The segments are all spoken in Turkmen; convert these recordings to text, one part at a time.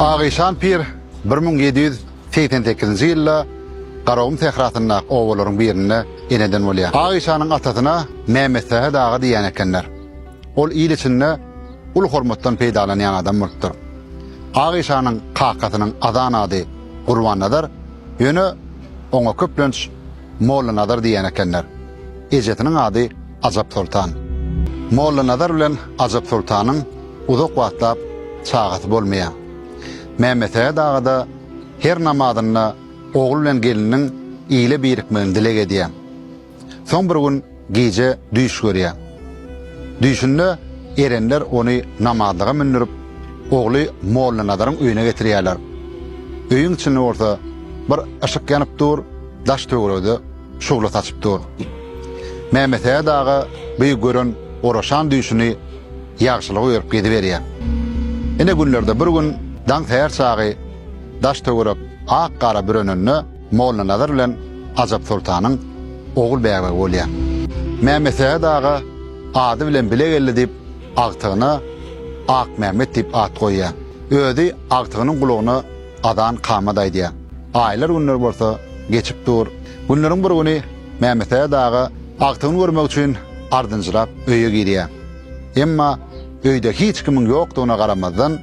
Agyşan pir 1788-nji ýylda Garagum sährasyndaky obalaryň birinde eneden bolýar. Agyşanyň atasyna Mämmetsähet aga diýýän ekenler. Ol il içinde uly hormatdan peýdalanýan adam bolupdyr. Agyşanyň kakasynyň azan ady Gurbannazar, ýöne oňa köplenç Mollanazar diýýän ekenler. Ejesiniň ady Ajapsoltan. Mollanazar bilen Ajapsoltanyň uzak wagtlap çagasy bolmaýar. Mämmetsähet aga-da her namazynda ogul bilen gelniniň ile birikmegini dileg edýär. Soň bir gün gije düýş görýär. Düýşünde erenler ony namazlyga mündürip, ogly Mollanazaryň öýüne getirýärler. Öýüň içinde bolsa bir yşyk ýanyp dur, daş-töweregi-de şugla saçyp dur. Mämmetsähet aga bu gören oraşan düýşüni ýagşylyga öýerip geziberýär. Ine günlerde bir gün daň säher çagy daş-töwerek ak gara bürenende Mollanazar bilen Ajapsoltanyň ogul bäbegi bolýar. Mämmetsähet aga ady bilen bile geldi diýip agtygyna Akmämmet diýip at goýýar. Özi agtygynyň gulagyna azan kamat aýdýar. Aýlar-günler bolsa geçip dur. Günleriň bir güni Mämmetsähet aga agtygyny görmek üçin ardynjyrap öýe girýär. Emma öýde hiç kimiň ýokdugyna garamazdan,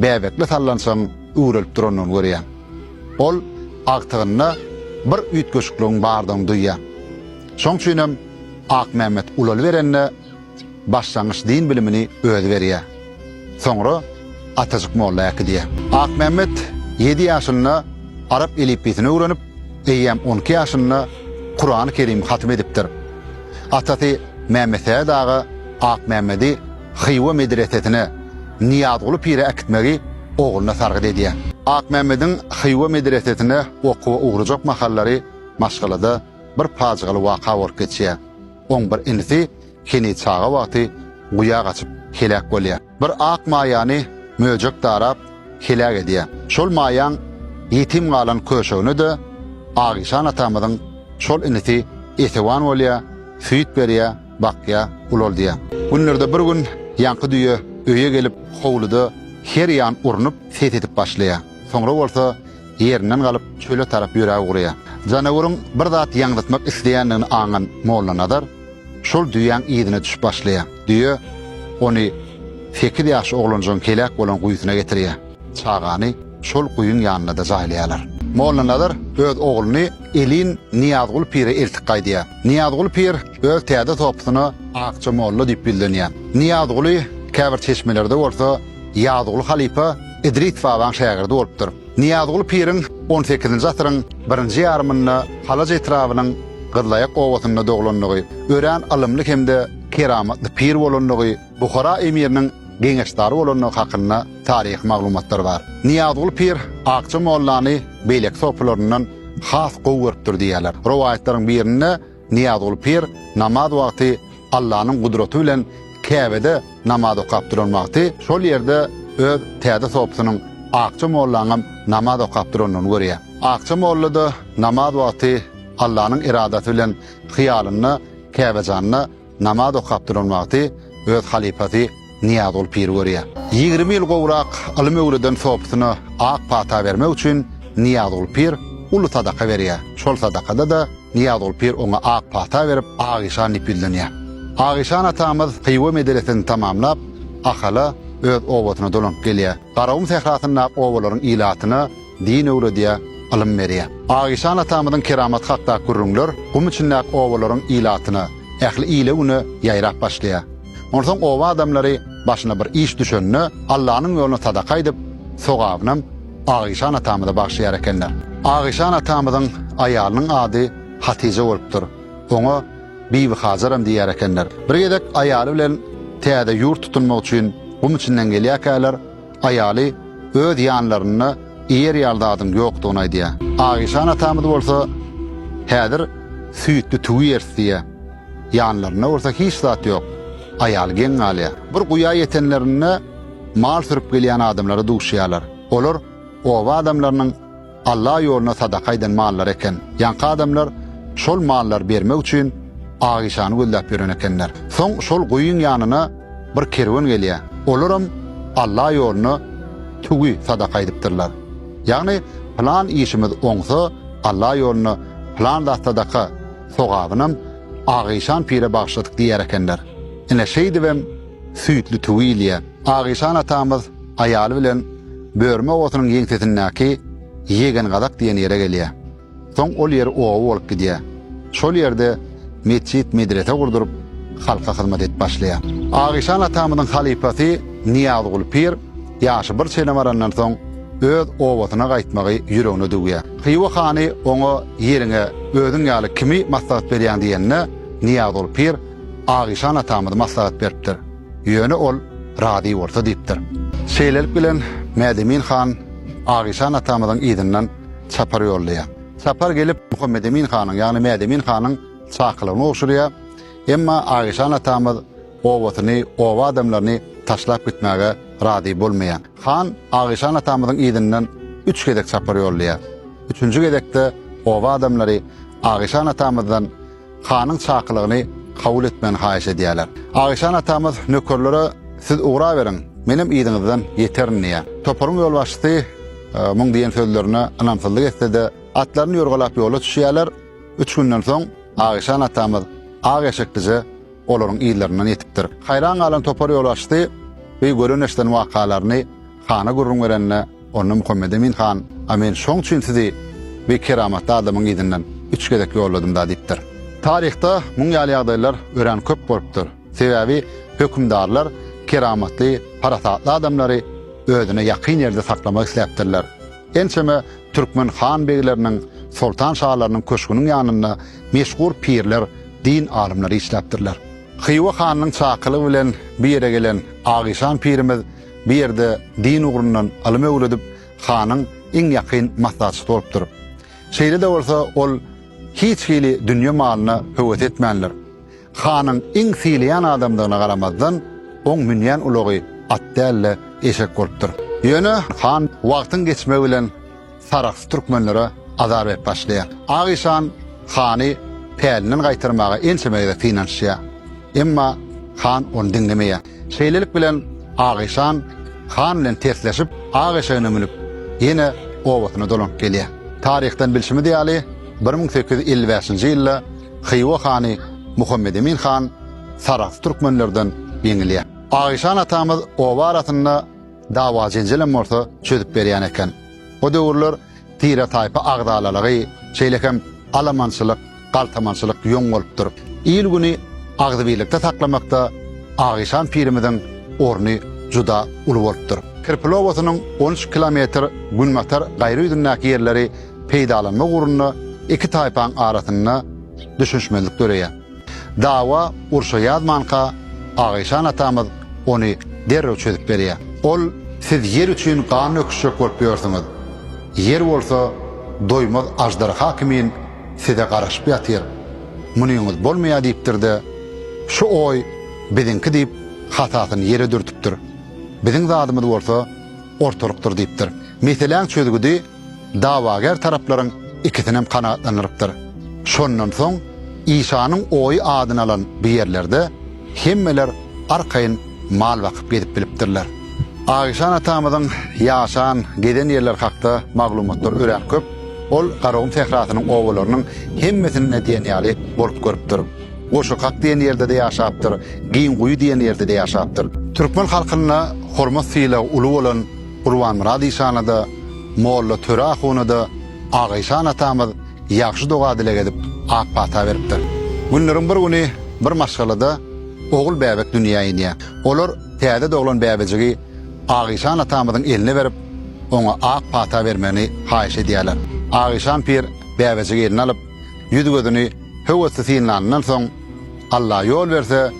bäbekli sallançagyň üwrelip durandygyny görýär. Ol agtygynda bir üýtgeşikligiň bardygyny duýýar. Şoň üçinem Akmämmet ulalyberende başlangyç din bilimini özi berýär. Soňra Atajyk molla äkidýär. Akmämmet ýedi ýaşynda arap elipbiýsini öwrenip, eýýäm on iki ýaşynda Kurany Kerimi hatym edipdir. Atasy Mämmetsähet aga Akmämmedi Hywa medresesine Nyýazguly pire äkitmegi ogluna sargyt edýär. Akmämmediň Hywa medresesine okuwa ugrajak mahallary maşgalada bir pajygaly waka bolup geçýär. Oň bir inisi heniz çaga wagty guýa gaçyp heläk bolýar. Bir ak maýany möjek darap heläk edýär. Şol maýaň ýetim galan köşegine-de Agyşan atamyzyň şol inisi esewan bolýar, süýt berýär, bakýar, ulaldýar. Günlerde bir gün ýaňky düýe öýe gelip howluda her ýan urnup ses edip başlaýar. Soňra bolsa ýerinden galyp çöle tarap ýöräp ugraýar. Janaweriň bir zat ýaňzytmak isleýändigini aňan Mollanazar şol düýäň yzyna düşüp başlaýar. Düýe ony sekiz ýaşly oglanjygyň heläk bolan guýusyna getirýär. Çagany şol guýyň ýanynda-da jaýlaýarlar. Mollanazar öz ogluny elin Nyýazguly pire eltip gaýdýar. Nyýazguly pir öz täze sopusyna Akja molla diýip ýüzlenýär. Nyýazguly, käbir çeşmelerde bolsa Ýazguly halypa Idris babaň şägirdi bolupdyr. Nyýazguly piriň on sekizinji asyryň birinji ýarymynda Halaç etrabynyň Gyzlaýak obasynda doglandygy, örän ylymly hem-de keramatly pir bolandygy, Buhara emiriniň geňeşdary bolandygy hakynda taryhy maglumatlar bar. Nyýazguly pir Akja mollany beýleki sopularyndan has gowy görüpdir diýýärler. Rowaýatlaryň birinde Nyýazguly pir namaz wagty Allanyň gudraty bilen Käbede namaz okap duran wagty şol ýerde öz täze sopusynyň Akja mollaňam namaz okap durandygyny görýär. Akja molla-da namaz wagty Allanyň eradasy bilen hyýalynda Käbejanda namaz okap duran wagty öz halypasy Nyýazguly piri görýär. 20 ýyl gowrak ylym öwreden sopusyna ak pata bermek üçin Nyýazguly pir uly sadaka berýär. Şol sadakada-da Nyýazguly pir oňa ak pata berip, Agyşan diýip ýüzlenýär. Agyşan atamyz Hywa medresesini tamamlap, Ahala, öz obasyna dolanyp gelýär. Garagum sährasyndaky obalaryň ilatyna din öwredýär, ylym berýär. Agyşan atamyzyň keramaty hakdaky gürrüňler gum içindäki obalaryň ilatyna, ähli ile-güne ýaýrap başlaýar. Onsoň oba adamlary başyna bir iş düşende, Allanyň ýoluna sadaka aýdyp, sogabynam Agyşan atamyza bagyşlaýar ekenler. Agyşan atamyzyň aýalynyň ady Hatyja bolupdyr. Oňa Bibi Hajaram diýer ekenler. Bir gezek aýaly bilen täze ýurt tutunmak üçin gum içinden gelýärkäler, aýaly öz ýanlarynda iýer ýaly zadyň ýokdugyny aýdýar. Agyşan atamyz bolsa, Häzir süýtli tüwi ýeris diýýär. Ýanlarynda bolsa hiç zat ýok. Aýaly geň galýar. Bir guýa ýetenlerinde mal sürüp gelýän adamlara duşýarlar. Olar oba adamlarynyň Alla ýoluna sadaka aýdan mallary eken. Ýaňky adamlar şol mallary bermek üçin Agyşany gözläp ýören ekenler. Soň şol guýyň ýanyna bir kerwen gelýär. Olaram Alla ýoluna. tüwi sadaka edipdirler. Ýagny pylan işimiz oňsa Alla ýolunda pylan zat sadaka, sogabynam Agyşan pire bagyşladyk diýer ekenler. Ine şeýdibem süýtli tüwi iýilýär. Agyşan atamyz aýaly bilen Börme obasynyň ýeňsesindäki Ýegengazak diýen ýere gelýär. Soň ol ýer oba bolup gidýär. Şol ýerde metjit, medrese gurduryp, halka hyzmat edip başlaýar. Agyşan atamyzyň halypasy Nyýazguly pir ýaşy bir çene barandan soň öz obasyna gaýtmagy ýüregine düwýär. Hywa hany oňa ýeriňe özüň ýaly kimi maslahat berýäň diýende, Nyýazguly pir Agyşan atamyzy maslahat beripdir. Ýöne ol razy bolsa diýipdir. Şeýlelik bilen Mädemin han Agyşan atamyzyň yzyndan çapar ýollaýar. Çapar gelip Muhammedemin hanyň, ýagny Mädemin hanyň çakylygyny gowşurýar. Emma Agyşan atamyz obasyny, oba adamlaryny taşlap gitmäge razy bolmaýar. Han Agyşan atamyzyň yzyndan üç gezek çapar ýollaýar. Üçünji gezekde oba adamlary Agyşan atamyzdan hanyň çakylygyny kabul etmegini haýyş edýärler. Agyşan atamyz nökerlere Siz ugraberiň, menem yzyňyzdan ýeterin diýýär. Toparyň ýolbaşçysy muň diýen sözlerine ynamsyzlyk etse-de, atlaryny ýorgalap ýola düşýärler. Üç günden soň Agyşan atamyz ak eşeklije olaryň yzlaryndan ýetipdir. Haýran galan topar ýolbaşçysy bu gören-eşiden wakalaryny hana gürrüň berende, Onda Muhammedemin han, A men şoň üçin sizi bi keramatly adamyň yzyndan üç gezek ýolladym-da diýipdir. Taryhda muň ýaly ýagdaýlar örän köp bolupdyr. Sebäbi hökümdarlar keramatly, parasatly adamlary özüne ýakyn ýerde saklamak isläpdirler. Ençeme türkmen han-begleriniň, soltan şalarynyň köşgüniň ýanynda meşhur pirler, din alymlary işläpdirler. Hywa hanynyň çakylygy bilen bu ýere gelen Agyşan pirimiz bu ýerde din ugrundan ylym öwredip, hanyň iň ýakyn maslahatçysy bolupdyr. Şeýle-de bolsa, ol hiç hili dünýe malyna höwes etmändir. Hanyň iň sylaýan adamdygyna garamazdan, oň münýän ulagy at däl-de, eşek bolupdyr. Ýöne han wagtyň geçmegi bilen Sarahs türkmenlere azar berip başlaýar. Ak işan hany pälinden gaýtarmaga ençeme gezek synanyşýar. Emma han ony diňlemeýär. Şeýlelik bilen Ak işan han bilen tersleşip, ak eşegine münüp, ýene obasyna dolanyp gelýär. Taryhdan bilşimiz ýaly, 1855-nji ýylda Hywa hany Muhammedemin han Sarahs türkmenlerden ýeňilýär. Ak işan atamyz oba arasynda dawa-jenjelem bolsa çözüp berýän eken. O döwürler tire-taýpa agzalalygy, şeýle hem alamançylyk, galtamançylyk ýoň bolupdyr. Il-güni agzybirlikde saklamakda Agyşan pirimiziň orny juda uly bolupdyr. Kirpili obasynyň 13 kilometr günbatar gaýry ýüzündäki ýerleri peýdalanmak ugrunda iki taýpaň arasynda düşünişmezlik döreýär. Dawa urşa ýazmanka Agyşan atamyz ony derrew çözüp berýär. Ol, Siz ýer üçin gan döküşjek bolup ýörsüňiz. Ýer bolsa doýmaz aždarha kimin size garaşyp ýatyr. Munyňyz bolmaýar diýipdir-de, Şu oý biziňki diýip hasasyny ýere dürtüpdir. Biziň zadymyz bolsa ortalykdyr diýipdir. Meseläň çözgüdi dawagär taraplaryň ikisinem kanagatlandyrypdyr. Şondan soň işanyň oýy adyny alan bu ýerlerde hemmeler arkaýyn mal bakyp gezip bilipdirler. Agyşan atamyzyň ýaşan, gezen ýerleri hakda maglumatlar örän köp. Ol Garagum sährasynyň obalarynyň hemmesinde diýen ýaly bolup görüpdir. Goşakak diýen ýerde-de ýaşapdyr, Giňguýy diýen ýerde-de ýaşapdyr. Türkmen halkynda hormat-sylagy uly bolan Gurbanmyrat işana-da, Molla Töre ahuna-da Agyşan atamyz ýagşy doga-dileg edip, ak pata beripdir. Günleriň bir güni bir maşgalada ogul bäbek dünýä inýär. Olar täze doglan bäbejigi Agyşan atamyzyň eline berip, oňa ak pata bermegini haýyş edýärler. Agyşan pir bäbejigi eline alyp, ýüz-gözüni höwesli synlanyndan soň, Alla ýol berse,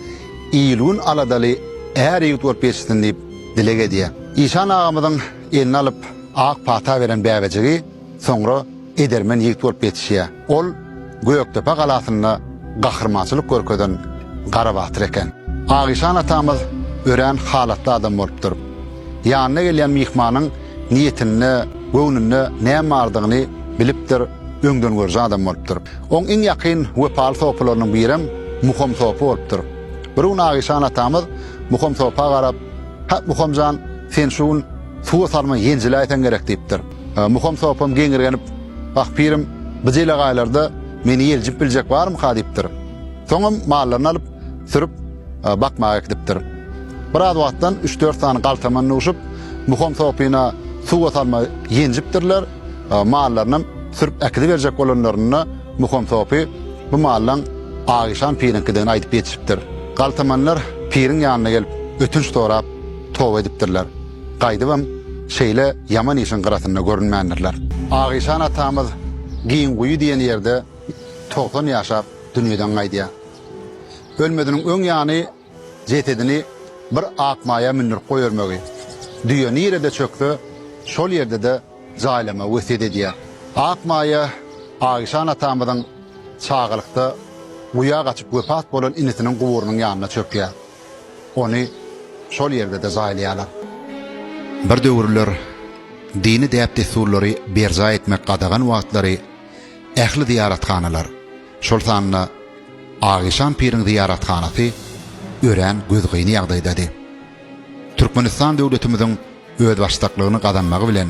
il-gün aladaly är ýigit bolup ýetişsin diýip dileg edýär. Işan agamyzyň eline alyp, ak pata beren bäbejigi soňra edermen ýigit bolup ýetişýär. Ol Gökdepe galasynda gahrymançylyk görkezen Garabatyr eken. Agyşan atamyz örän halatly adam bolupdyr. Ýanyna gelýän myhmanyň niýetinde, göwnünde näme bardygyny bilipdir, öňdengörüji adam bolupdyr. Oň iň ýakyn wepaly sopularynyň birem Muham sopy bolupdyr. Bir gün Agyşan atamyz Muham sopa garap, Hä, Muham jan, sen şu gün. Suwa salma ýenjiläýseň gerek diýipdir. Muham sopam geňirgenip, Wah, pirim, bu jelegaýlarda meni ýeljip biljek barmyka diýipdir. Soňam mallaryny alyp, sürüp, bakmaga äkidipdir. Biraz wagtdan üç-dört sany galtaman duşup, Muham sopyna suwa salma ýenjipdirler, mallarynam sürüp äkidiberjek bolanlarynda Muham sopy bu mallaň Agyşan piriňkidigini aýdyp ýetişipdir. Galtamanlar piriň ýanyna gelip, ötünç sorap, toba edipdirler. Gaýdybam şeýle ýaman işiň gyrasynda görünmändirler. Agyşan atamyz Giňguýy diýen ýerde 90 ýaşap dünýeden gaýdýar. Ölmeziniň öň ýany jesedini bir ak maýa mündürip goýbermegi, düýe nirede çökse, şol ýerde-de jaýlamagy wesýet edýär. Ak maýa Agyşan atamyzyň çagalykda guýa gaçyp wepat bolan inisiniň guburynyň ýanyna çökýär. Ony şol ýerde-de jaýlaýarlar. Bir döwürler dini däp-dessurlary berjaý etmek gadagan wagtlary ähli zyýarathanalar, şol sanda Agyşan piriň zyýarathanasy örän gözgyny ýagdaýdady. Türkmenistan döwletimiziň özbaşdaklygyny gazanmagy bilen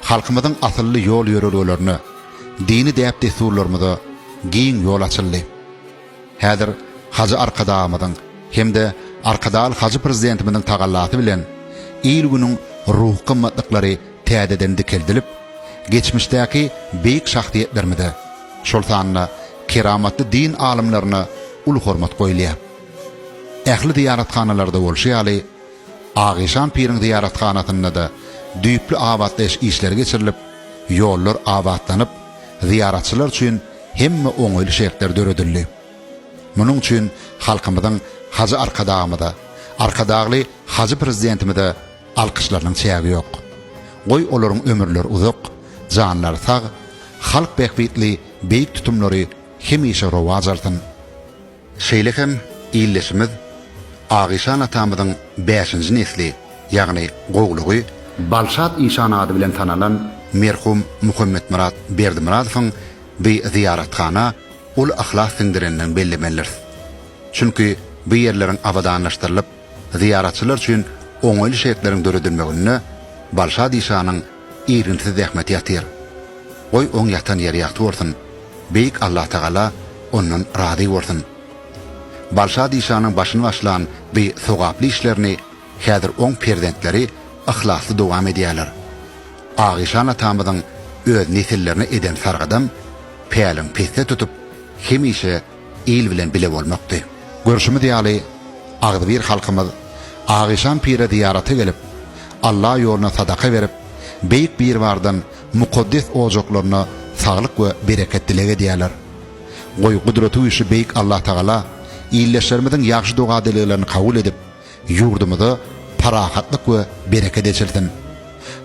halkymyzyň asylly ýol-ýörelgelerine, dini däp-dessurlarymyza giň ýol açyldy. Häzir Hajy Arkadagymyzyň hem-de Arkadagly Hajy Prezidentimiziň tagallasy bilen il-günüň ruhy gymmatlyklary täzeden dikeldilip, geçmişdäki beýik şahsyýetlerimize, şol sanda keramatly din alymlaryna uly hormat goýulýar. Ähli zyýarathanalarda bolşy ýaly, Agyşan piriň zyýarathanasynda-da düýpli abatlaýyş işleri geçirilip, ýollar abatlanyp, zyýaratçylar üçin hemme oňaýly şertler döredildi. Munuň üçin halkymyzyň Hajy Arkadagymyza, Arkadagly Hajy Prezidentimize alkyşlarynyň çägi ýok. Goý olaryň ömürleri uzak, janlary sag, halk bähbitli beýik tutumlary hemişe rowaç alsyn! Şeýle hem ildeşimiz Agyşan atamyzyň bäşinji nesli, ýagny gowlugy Balşat işan ady bilen tanalan merhum Muhammetmyrat Berdimyradowyň bu zyýarathana uly yhlas siňdirendigini bellemelidiris. Çünki bu ýerleriň abadanlaşdyrylyp, zyýaratçylar üçin oňaýly şertleriň döredilmeginde Balşat işanyň irginsiz zähmeti ýatyr. Goý oň ýatan ýeri ýagty bolsun, Beýik Allatagala ondan razy bolsun. Balşat işanyň başyny başlan bi sogaply işlerini häzir oň perzentleri yhlasly dowam edýärler. Agyşan atamyzyň öz nesillerine eden sargydam päliň pesde tutup, hemişe il bilen bile bolmakdy. Görşümiz ýaly, agzybir halkymyz Agyşan pire zyýarata gelip, Alla ýoluna sadaka berip, Beýik Biribardan mukaddes ojaklaryna saglyk we bereket dileg edýärler. Goý, Gudratygüýçli Beýik Allatagala ildeşlerimiziň ýagşy doga-dileglerini kabul edip, ýurdumyza parahatlyk we bereket eçilsin.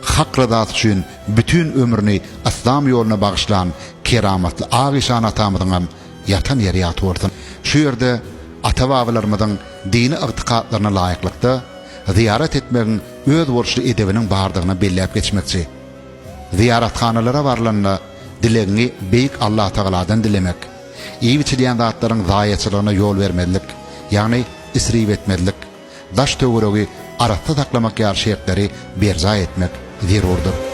Hak ryzasy üçin bütin ömrüni yslam ýoluna bagyşlan keramatly Ak işan atamyzyňam ýatan ýeri ýagty bolsun. Şu ýerde ata-babalarymyzyň dini ygtykatlaryna laýyklykda zyýarat etmegiň özboluşly edebiniň bardygyny belläp geçmekçi. Zyýarathanalara barlanda dilegiňi Beýik Allatagaladan dilemek, iýip-içilýän zatlaryň zaýaçylygyna ýol bermezlik, ýagny isrip etmezlik, daş-töweregi arassa saklamak ýaly şertleri berjaý etmek zerurdyr.